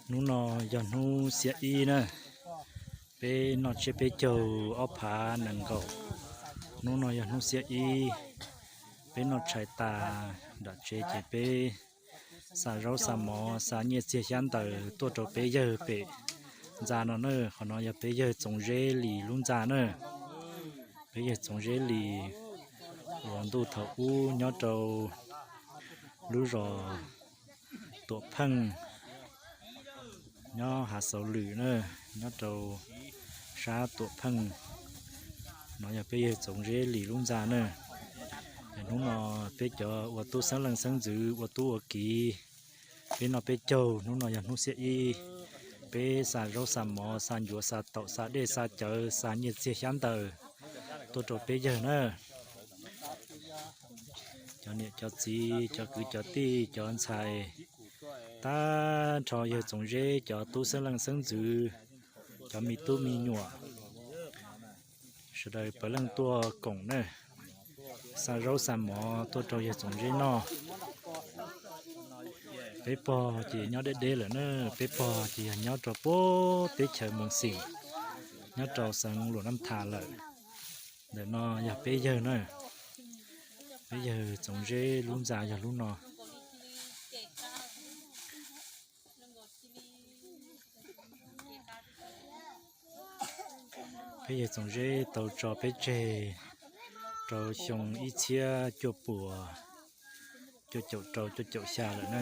Hnub no yog hnub xiab ib na, peb noj tsiab peb caug ob phav nees nkaum. Hnub no yog hnub xiab ib, peb noj tshais tas nram tsev ces peb xa zaub xa mov xa nyiaj txiag xyab ntawv tuaj rau peb yawg pem ntxa no na. Qhov no yog peb yawg Txoov Zeb Lis lub ntxa na. Peb yawg Txoov Zeb Lis uas ntuj thaum ub nyob rau lub zos Tuam Pheej, nyob Hav Xauv Lwm na, nyob rau sab Tuam Pheej. No yog peb yawg Txoov Zeb Lis lub ntxa na. Hnub no peb cov ua tub xeeb leej xeeb ntxwv ua tub ua kiv, peb noj peb caug, hnub no yog hnub xiab ib, peb xa zaub xa mov xa ncuav xa taum xa dej xa cawv xa nyiaj txiag xyab ntawv tuaj rau peb yawg na. Cov niam cov txiv cov kwv cov tij cov ntxhais, tag nrho yawg Txoov Zeb cov tub xeeb leej xeeb ntxwv, cov me tub me nyuam, sawv daws puav leej tuaj koom na, xa zaub xa mov tuaj rau yawg Txoov Zeb noj. Peb pog ces nyob deb deb lawm na, peb pog ces yog nyob rau puag teb chaws Moos Xim, nyob rau xeev Luam Nab Thas lawm. Ntawm no yog peb yawg na, peb yawg Txoov Zeb lub ntxa yog lub no. Peb yawg Txoov Zeb tau tso peb tseg rau xyoo ib txhiab cuaj puas cuaj caum rau cuaj caum xya lawm na,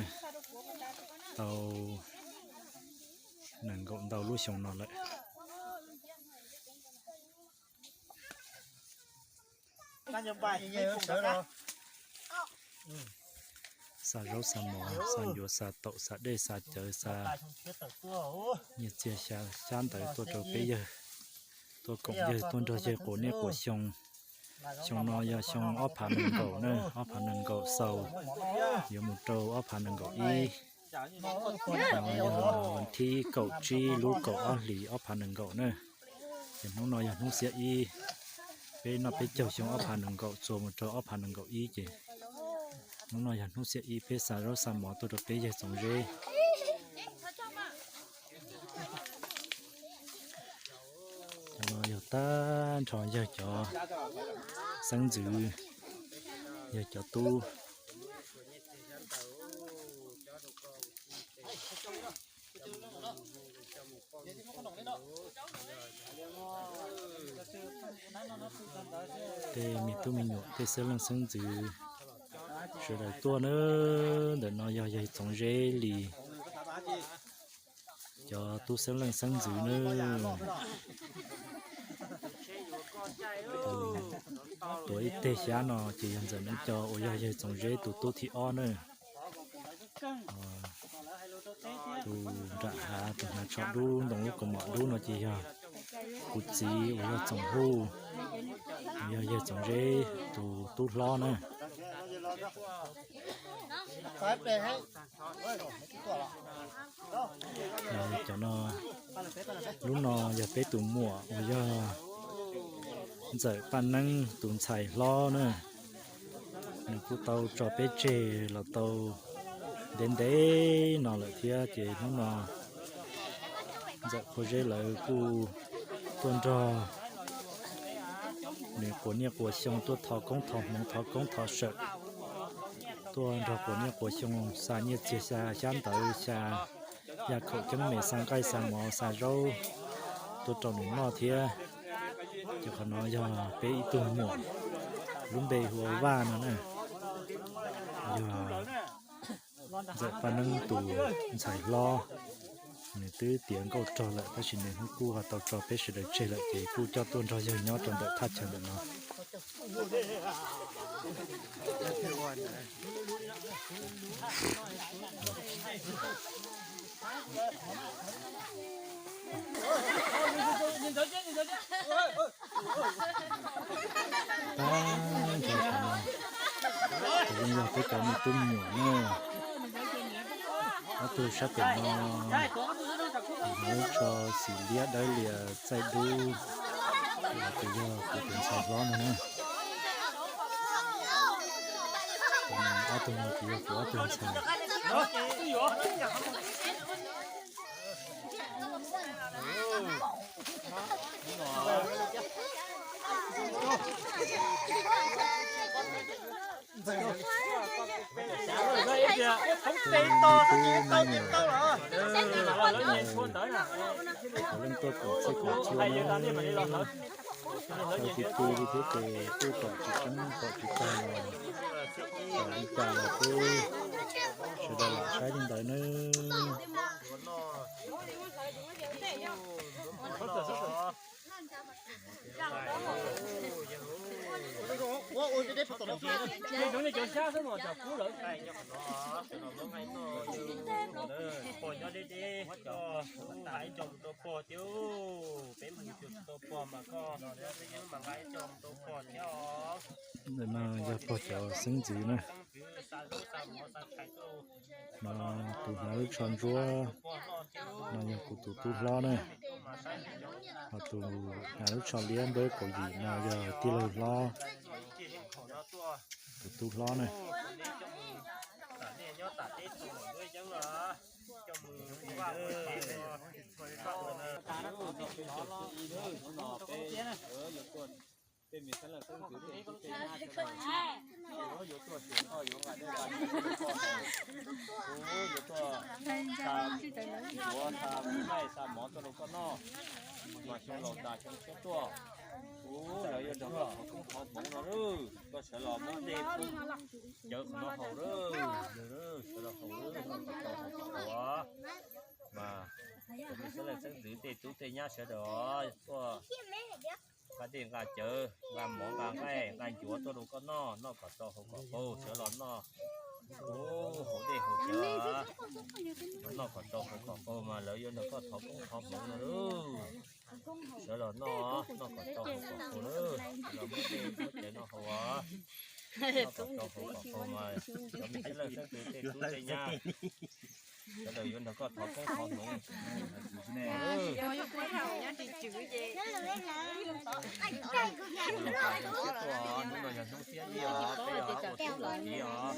tau nees nkaum ntau lub xyoo no lawm. Xa zaub xa mov xa ncuav xa taum xa dej xa cawv xa nyiaj txiag xyab ntawv tuaj rau peb yawg, tuaj koom yawg tuaj nrog yawg quas niaj quas xyoo. Xyoo no yog xyoo ob phav nees nkaum na, ob phav nees nkaum xaus yuav mus rau ob phav nees nkaum ib. Yog vas thib kaum tsib lub kaum ob hlis ob phav nees nkaum na. Ces hnub no yog hnub xiab ib, peb noj peb caug xyoo ob phav nees nkaum txuas mus rau ob phav nees nkaum ib ces hnub no yog hnub xiab ib peb xa zaub xa mov tuaj rau peb yawg Txoov Zeb. Cov no yog tag nrho yawg cov xeeb ntxwv, yawg cov tub. Tej me tub me nyuam tej xeeb leej xeeb ntxwv sawv daws tuaj na. Ntawm no yog yawg Txoov Zeb Lis cov tub xeeb leej xeeb ntxwv na. Tus tuav ib teg xyab no ces yog Ntxawm Neeb Cov uas yog yawg Txoov Zeb tus tub thib ob na. Tus nram hav tus hnav tsho dub ntoo lub kaus mom dub no ces yog kuv txiv uas yog Txoov Huj, yog yawg Txoov Zeb tus tub hlob na. Cov no, lub no yog peb tus muam uas yog Ntxawm Paj Neeb tus ntxhais hlob na. Nws kuj tau tso peb tseg los tau ntev ntev no lawm thiab ces hnub no Ntxawm Phua Zeb lawv kuj tuaj nrog nws quas niaj quas xyoo tuaj thov koob thov hmoov thov koob thov sawm, tuaj nrog quas niaj quas xyoo xa nyiaj txiag xa xyab ntawv xa yaj khaum ceeb mes xa nqaij xa mov xa zaub tuaj rau nws noj thiab. Ces qhov no yog peb ib tug muam, lub npe hu ua Vaj no na, yog Ntxawm Paj Neeb tus ntxhais hlob. Nws twb tiav nkauj rog lawm tab sis nws kuj ho tau tso peb sawv daws tseg lawm ces kuj coj tuaj nrog yawg nyob rau ntawm thaj chaw ntawm no. Tag nrho qhov no, tus yeej yog peb cov me tub me nyuam na. Ob tug sab pem no, hnav lub tsho xim liab dawb lias txaij dub, ces yog kuv tus ntxhais hlob no na. Ob tug no ces yog kuv ob tug ntxhais. Tej me tub me nyuam, cov leej tuaj koom txhij koom txhua na, tau ti ti li thiab ces tuaj pom tsis tseeb pom tsis tag los, pom li cas los peb sawv daws lam saib li ntawd nawb. Cov nej cov xyab xwb mas cov kub lawm. Pog nyob deb deb, coj ib co mus rau pog thiab. Peb mus tsis tau pog mas koj peb nyob mas nqa ib co mus rau pog thiab os. Ntawm no yog pog cov xeeb ntxwv na. No tus hnav lub tsho ntsuab no yog kuv tus tub hlob na. Ho tus hnav lub tsho liab npawb kaum yim no yog tij laug hlob, tus tub hlob na. Tej me xeeb leej xeeb ntxwv tej tub tej nyab sawv daws, yuav tuaj xyuas koj, yuav nqa dej nqa cawv tuaj, yuav tuaj xa ncuav xa nqaij xa mov tuaj rau koj noj. Mas xyoo laus tas xyoo tshiab tuaj, kuv lawv yuav nrog koj thov koob thov hmoov no lauj. Koj sawv los muab dej cawv qhov no haus lauj, sawv los haus lauj, haus haus haus. Mas cov me xeeb leej xeeb ntxwv tej tub tej nyab sawv daws tuaj nqa dej nqa cawv nqa mov nqa nqaij nqa ncuav tuaj rau koj noj, noj kom tsau haus kom qaug, sawv los noj, haus dej haus cawv, noj kom tsau haus kom qaug mas lawv yuav nrog koj thov koob thov hmoov no lauj. Sawv los noj, noj kom tsau haus kom qaug lauj, sawv los muab dej muab cawv no haus, noj kom tsau haus kom qaug mas cov me xeeb leej xeeb ntxwv tej tub tej nyab sawv daws yuav nrog koj thov koob thov hmoov. Hnub no yog hnub xiab ib os, peb os ua tub ua kiv os,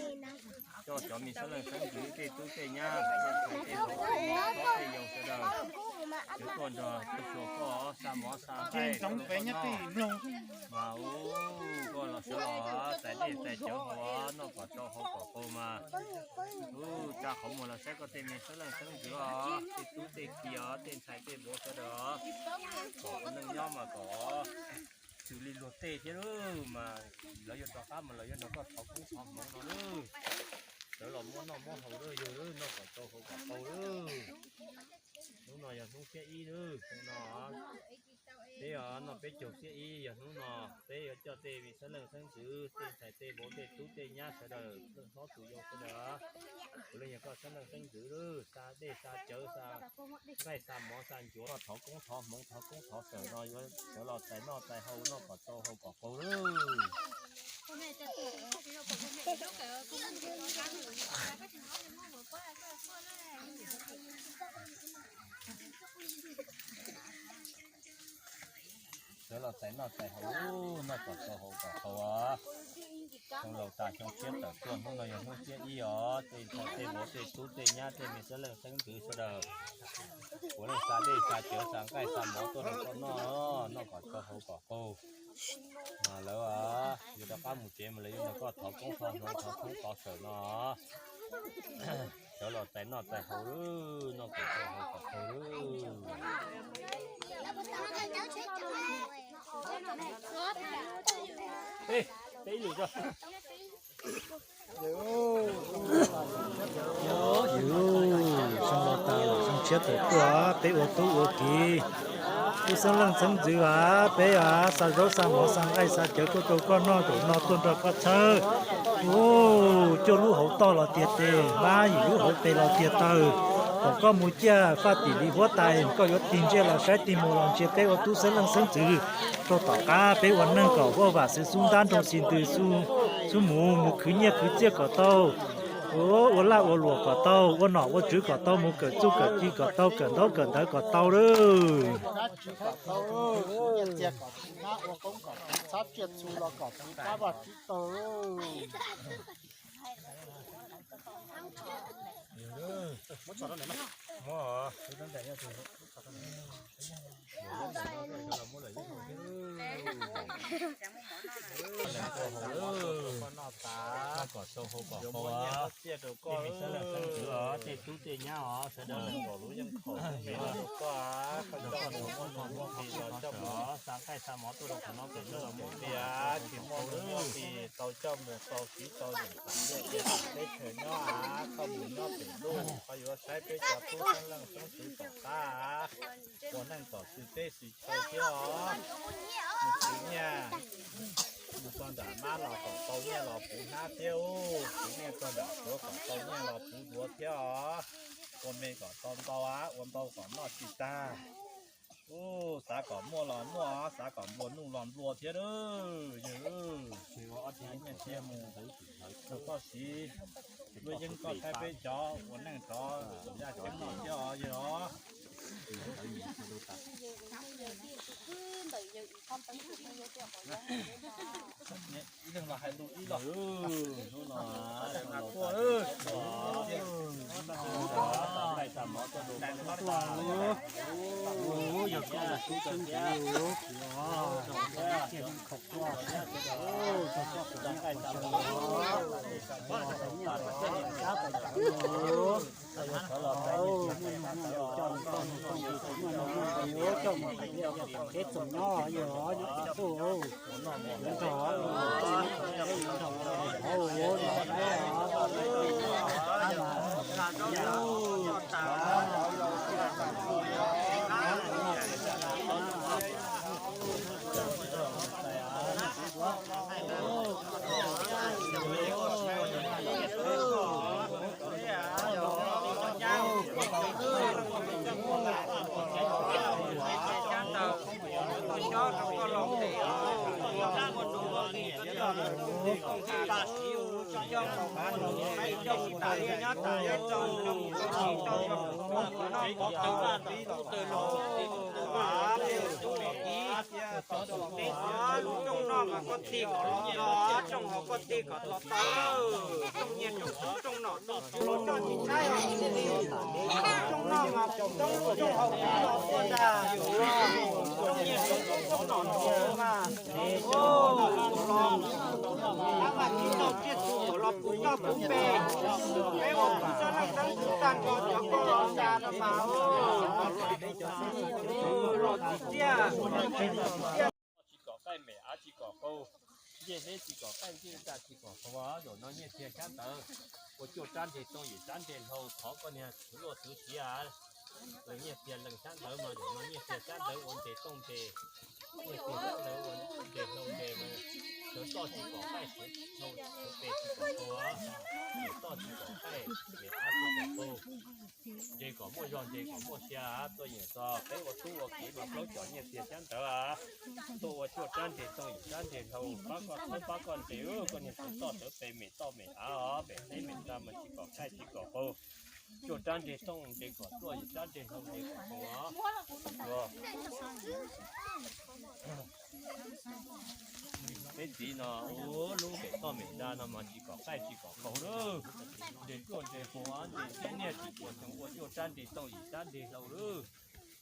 coj cov me xeeb leej xeeb ntxwv tej tub tej nyab, tej laus tej yau sawv daws yuav tuaj nrog tuaj xyuas koj xa mov xa nqaij rau koj noj. Mas ub, koj los sawv los txais dej txais cawv haus, noj kom tsau haus kom qaug mas. Ub, tsa qhov muag los saib koj tej me xeeb leej xeeb ntxwv os, tej tub tej kiv os, tej ntxhais tej vauv sawv daws os, kom ua neej nyob mas kom xws li luag tej thiab lauj. Mas lawv yuav rov qab mas lawv yuav nrog koj thov koob thov hmoov no lauj. Sawv los muab noj muab haus lauj, yawg lauj, noj kom tsau haus kom qaug lauj. Hnub no yog hnub xiab ib lauj, hnub no peb os, noj peb caug xiab ib yog hnub no peb yuav coj tej me xeeb leej xeeb ntxwv, tej ntxhais tej vauv tej tub tej nyab sawv daws, tus hlob tus yau sawv daws, puav leej yog koj xeeb leej xeeb ntxwv lauj, xa dej xa cawv xa nqaij xa mov xa ncuav, koj thov koob thov hmoov thov koob thov xawm no yuav sawv los txais noj txais haus, noj kom tsau haus kom qaug lauj. Sawv los txais noj txais haus, noj kom tsau haus kom qaug os. Xyoo laus tas xyoo tshiab tawm tuaj, hnub no yog hnub xiab ib os, tej ntxhais tej vauv tej tub tej nyab tej me xeeb leej xeeb ntxwv sawv daws puav leej xa dej xa cawv xa nqaij xa mov tuaj rau koj noj, noj kom tsau haus kom qaug. Mas lawv yuav rov qab mus tsev mas lawv yuav nrog koj thov koob thov hmoov thov koob thov xawm no. Sawv los txais noj txais haus, noj kom tsau haus kom qaug lauj. Ib lwm tso. Xyoo laus tas xyoo tshiab tawm tuaj, peb ua tub ua kiv, tub xeeb leej xeeb ntxwv as, peb as xa zaub xa mov xa nqaij xa cawv tuaj rau koj noj zaum no tuaj nrog koj txhawb. Ub, cuaj lub hauv toj los tiag tes, pab yim lub hauv pes los tiag taw. Thaum koj mus ciaj faj tim li huab tais, koj yuav tig ntsej los saib, tig mus los ntsia peb ua tub xeeb leej xeeb ntxwv. Rau tom qab peb ua neej kom vaj vam xwv xub ntab nroo xis ntws xub mus, mus khwv nyiaj khwv txiaj kom tau, ua laj ua luam kom tau, ua nom ua tswv kom tau, mus kawm txuj kawm ci kom tau, kawm ntaub kawm ntawv kom tau lauj. Noj kom soo hau kom hau, tij me xeeb leej xeeb ntxwv os, tej tub tej nyab os, sawv daws los lub yeej khaum rau koj, koj coj mus muaj nuj muaj nqis los coj mus xa nqaij xa mov tuaj rau qhov no kom sawv los mus tias tsis muaj nuj muaj nqis tau coj mus tau siv tau yeem xam ntiaj teb chaws nyob, koj mus nyob pem ntuj koj yuav saib peb cov tub xeeb leej xeeb ntxwv tom qab ua neej kom xws teb xws chaw thiab os. Mus siv nyiaj, mus txog nram mab los kom tau nyiaj los puv hnab thiab, siv nyiaj txog nram suav kom tau nyiaj los puv duav thiab os. Ua me kom tau ntau, ua ntau kom noj tsis tag. Ub, xav kom muaj los muaj, xav kom nplua nuj los nplua thiab. Yawg, nyiaj txiag mus rau koj siv, lub yeeb koj saib peb cov ua neej rov yaj ceeb no thiab os yawg os. Ib leeg los hais lus ib los. Lub rooj no mas koj tig kom los, rooj haus koj tig kom los tau. Rooj nyiaj rooj tub rooj nom rooj tswv los coj tsis tshaib os. Rooj no mas rooj haus rooj los tuaj ntag. Rooj nyiaj rooj tub rooj nom rooj tswv mas, tab mas tsis tau tsiaj txhu kom los puv coj puv pes. Peb ua kuv txoj neej xeeb ntxwv tag nrho cov koj los tas no mas los tsis tsiaj. Tsis kom qaij, mem av tsis kom qaug, ncej hleb tsis kom qaij, ncej ntsa tsis kom qaug. Zaum no nyiaj txiag xyab ntawv ua cuaj rab ntseg tooj, yim rab ntseg hlau, thov koj niag txwv luaj txwv siav. Leej nyiaj txiag leej xyab ntawv mas zaum no nyiaj txiag xyab ntawv ua ntseg tooj ntseg, nyiaj txiag xyab ntawv ua ntseg hlau ntseg mas sawv toj tsis kom qaij, sawv hlau sawv pes tsis kom qaug, mem toj tsis kom qaij, mem av tsis kom qaug. Ntseg kom muaj zog, ntseg kom muaj sia, tuaj yeem txog peb ua tub ua kiv mas plaub cov nyiaj txiag xyab ntawv tuaj ua cuaj rab ntseg tooj, yim rab ntseg hlau, pab koj thawb pab koj nres, koj niag sawv toj sawv pes, mem toj mem av os, mem hleb mem ntxa mas tsis kom qaij tsis kom qaug. Cuaj rab ntseg tooj ntseg kom tuaj, yim rab ntseg hlau ntseg kom qaug os. Peb txiv no ua lub mem toj mem ntxa no mas tsis kom qaij tsis kom qaug lawm. Ntseg tuaj ntseg qaug, ntseg txiv niaj tsis tuaj xyoo ua cuaj rab ntseg tooj, yim rab ntseg hlau lawm.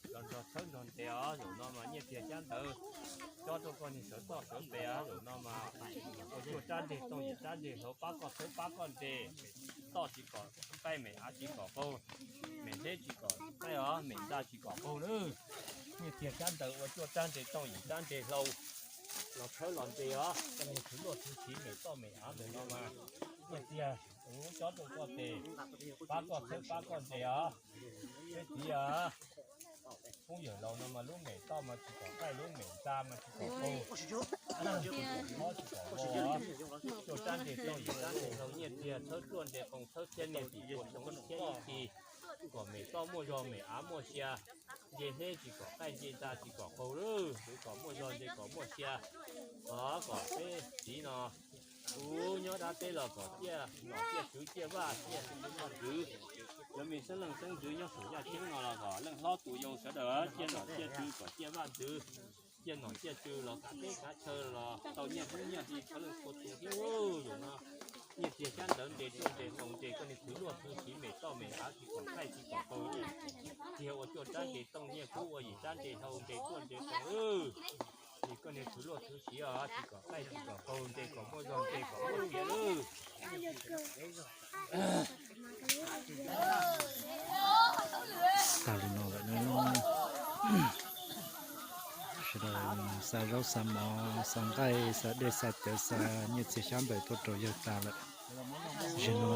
Los nrog thawb nrog nres os, zaum no mas nyiaj txiag xyab ntawv cob rau koj niag sawv toj sawv pes os, zaum no mas ua cuaj rab ntseg tooj, yim rab ntseg hlau, pab koj thawb pab koj nres, toj tsis kom qaij, mem av tsis kom qaug, mem hleb tsis kom qaij os, mem ntxa tsis kom qaug lawm. Nyiaj txiag xyab ntawv ua cuaj rab ntseg tooj, yim rab ntseg hlau los thawb los nres os, koj niag txwv luaj txwv siav, mem toj mem av ntawm no mas nyiaj txiag cob rau koj tes, pab koj thawb pab koj nres os. Peb txiv os, phooj ywg laus no mas lub mem toj mas tsis kom qaij, lub mem ntxa mas tsis kom qaug, tsis kom vau. Cuaj rab ntseg tooj, yim rab ntseg hlau, nyiaj txiag thawb ruaj nres qoos, thawb thiab niag tim tuaj xyoo ib thiab ib txhis, kom mem toj muaj zog, mem av muaj sia, ncej hleb tsis kom qaij, ncej ntxa tsis kom qaug lawm, ntseg kom muaj zog, ntseg kom muaj sia. Thov kom peb txiv no, kuv nyob dab teb los kom ciaj nom ciaj tswv, ciaj vaj ciaj ntxwv. Cov me xeeb leej xeeb ntxwv nyob saum yaj ceeb no los kom leej hlob tus yau sawv daws ciaj nom ciaj tswv, kom ciaj vaj ntxwv, ciaj nom ciaj tswv los kav teb kav chaw los tau nyiaj hnub nyiaj hli tshaj leej txhua tus thiab. Zaum no nyiaj txiag xyab ntawv nres tuaj nres hlau nres, koj niag txwv luaj txwv siav, mem toj mem av tsis kom qaij tsis kom qaug. Yog ua cuaj rab nce tooj, nyiaj kub ua yim rab nce hlau, nce tuaj nce tau lawm. Ces koj niag thwv luaj thwv siav, tsis kom qaij tsis kom qaug, nce kom muaj zog, nce kom muaj tiav lawm. Tag li no lawm na. Sawv daws xa zaub xa mov, xa nqaij xa dej xa cawv, xa nyiaj txiag xyab npawg tuaj rau yawg tas lawm. Zaum no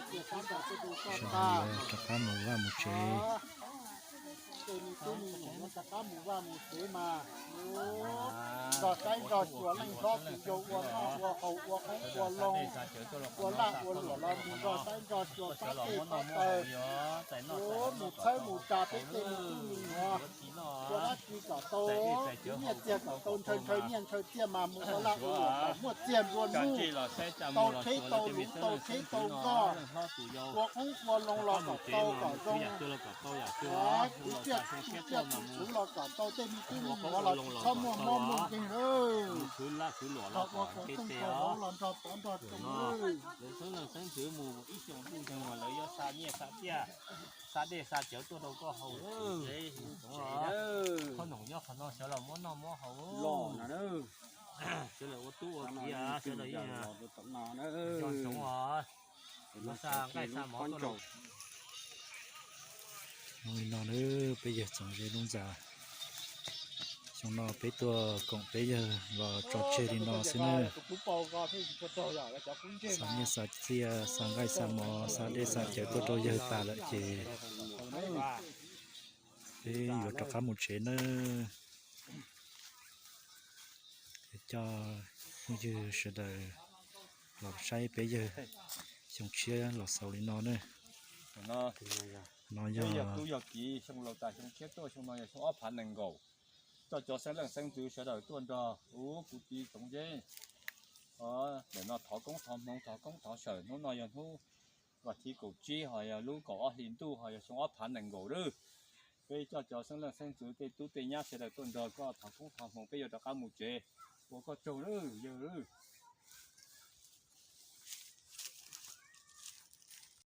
ces sawv daws yuav rov qab mus vaj mus tsev. Rov qab mus vaj mus tsev mas, zog saib zog xyuas leej hlob tus yau ua noj ua haus, ua qoob ua loo, ua laj ua luam los mus zog saib zog xyuas pab tej pab taws, mus txhawb mus tsa peb tej me tub me nyuam, ua dab tsi kom tau, nyiaj txiag kom tau ntshaw ntshaw nyiaj ntshaw txiaj mas mus ua laj ua luam kom muaj txiag nplua nuj, tau tsheb tau luv tau tsheb tau nkoj, ua qoob ua loo los kom tau kom zoo. Kuv tiaj kuv tub los kom tau tej me tub me nyuam los tsis txhob muaj mob muaj nkeeg lawm. Los ua kom tooj kom vauv los nrog pov nrog tsoom lawm. Lawv xeeb leej xeeb ntxwv mus ib xyoos ntuj nkeeg mas lawv yuav xa nyiaj xa txiaj, xa dej xa cawv tuaj rau koj haus. Qhov noom nyob qhov no sawv los muab noj muab haus los na. Sawv daws ua tub ua kiv, sawv daws yeej nco ntsoov os, yuav xa nqaij xa mov tuaj rau. Zoo li no na, peb yawg txoov ze lub ntxa. Xyoo no peb tuaj koom peb yawg los tso tseg li no xwb na. Xa nyiaj xa txiaj, xa nqaij xa mov, xa dej xa cawv tuaj rau yawg tas lawm ces peb yuav rov qab mus tsev nawb. Coj phooj ywg sawv daws los saib peb yawg xyoo tshiab los xaus li no ne. No yog tub yog kiv xyoo laus tas xyoo tshiab tuaj, xyoo no yog xyoo ob phav nees nkaum. Coj cov xeeb leej xeeb ntxwv sawv daws tuaj nrog ub kuv txiv Txoov Zeb ntawm no thov koob thov hmoov thov koob thov sawm. Hnub no yog hnub vas thib kaum tsib, ho yog lub kaum ob hli ntuj, ho yog xyoo ob phav nees nkaum lawm. Peb coj cov xeeb leej xeeb ntxwv tej tub tej nyab sawv daws tuaj nrog koj thov koob thov hmoov, peb yuav rov qab mus tsev. Ua koj tsaug lawm yawg.